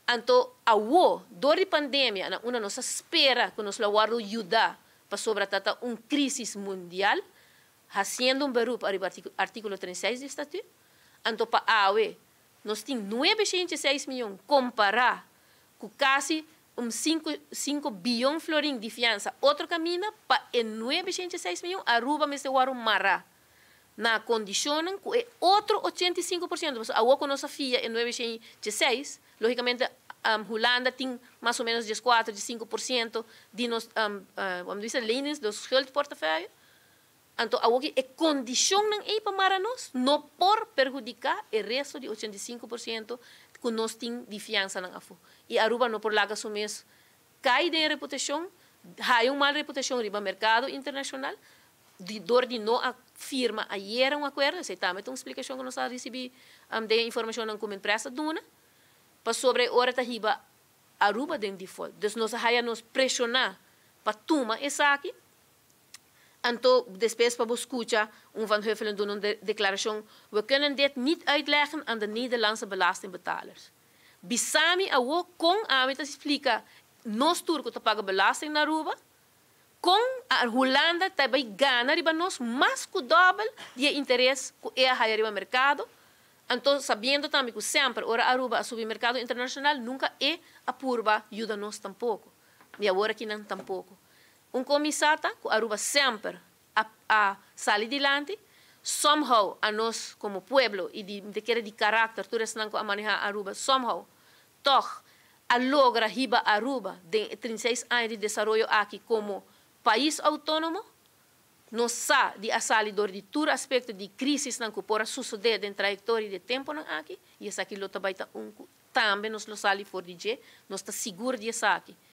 Anto, awo, dor di pandemia, na unda nos a spera ku nos lo wòrdu yuda pasobra tabata un krísis mundial, hasiendo un beroep riba artíkulo 36 di Statuut, anto pa awe, nos tin 906 mion kompará ku kasi un 5 bion florin di fiansa otro kaminda. Pa e 906 mion, Aruba mester wòrdu mará na kondishon ku e otro 85%. Awo ku nos a fia e 906, lógikamente Hulanda tin mas o ménos 4, 5% di nos, ban bisa, lenings, di schuldportefeuille. Anto, awo e kondishonnan ei pa mara nos no por perhudiká e resto di 85% ku nos tin di fiansanan afó. I Aruba no por laga su mes kai den reputashon, haya un mal reputashon riba merkado internashonal, di dor di no a firma ayera un akuerdo. Esei tambe un splikashon ku nos a risibí di informashon ku empresa duna, pasobra ora ta hiba Aruba den default. Dus nos a haya nos preshoná pa tuma esaki. Anto, despues pa skucha un Van Huffelen doen een declaratie: "We kunnen dit niet uitleggen aan de Nederlandse belastingbetalers." Bisami awo kon ami ta splika nos tur ku ta paga belasting na Aruba, kon a Hulanda ta bai gana riba nos mas ku dòbel di interes ku e haya riba merkado. Anto, sabiendo tambe ku semper, ora Aruba a subi merkado internashonal, nunka e a purba yuda nos tampoko. I awor aki no tampoko. Un komisata ku Aruba semper a sali dilanti, somehow a nos komo pueblo i di kere di karakter, tur esnan ku a manehá Aruba, somehow, toch a logra hiba Aruba den 36 aña di desaroyo aki komo pais outónomo. Nos sa di a sali dor di tur aspekto di krísisnan ku por a sosodé den trayektoria di tempunan aki, i esaki lo tambe ta un tambe nos lo sali for di dje, nos ta sigur di esaki.